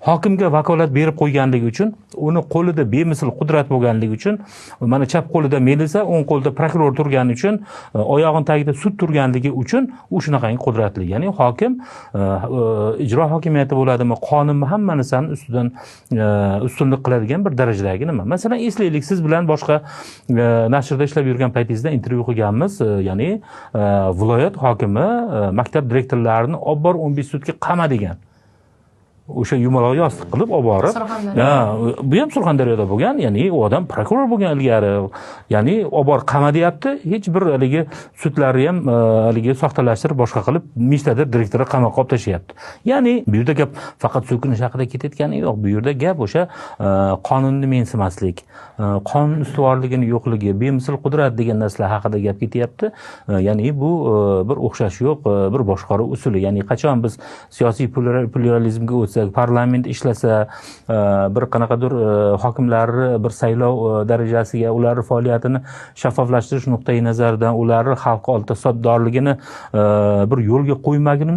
Hokimga vakolat berib qo'yganligi uchun, uni qo'lida bemisl qudrat bo'lganligi uchun, mana chap qo'lida milisa, o'ng qo'lida prokuror turgani uchun, oyog'ini tagida sud turganligi uchun u shunaqangi qudratli. Ya'ni hokim ijro hokimiyati bo'ladimi, qonunmi, hamma narsani ustidan ustunlik qiladigan bir darajadagi nima. Masalan, eslaylik, siz bilan boshqa nashrda ishlab yurgan paytingizda intervyu qilganmiz, ya'ni viloyat hokimi maktab direktorlarini olib borib 15 sutka qama degan. O'sha yumaloq yostiq qilib olib borib, Surxondaryo. Ha, bu ham Surxondaryoda bo'lgan, ya'ni u odam prokuror bo'lgan ilgari, ya'ni olib borib qama deyapti, hech bir haligi sudlarni ham haligi soxtalashtirib boshqa qilib nechtadir direktorni qamoqqa olib tashlayapti. Ya'ni bu yerda gap faqat so'kinish haqida ketayotgani yo'q, bu yerda gap o'sha qonunni mensimaslik, qonun ustuvorligini yo'qligi, bemisl qudrat degan narsalar haqida gap ketyapti. Ya'ni bu bir o'xshash yo'q, bir boshqaruv usuli. Ya'ni qachon biz siyosiy pluralizmga o'tsak, parlament ishlasa, bir qanaqadir hokimlarni bir saylov darajasiga, ularni faoliyatini shaffoflashtirish nuqtai nazaridan ularni xalq oldida hisobdorligini bir yo'lga qo'ymagunimiz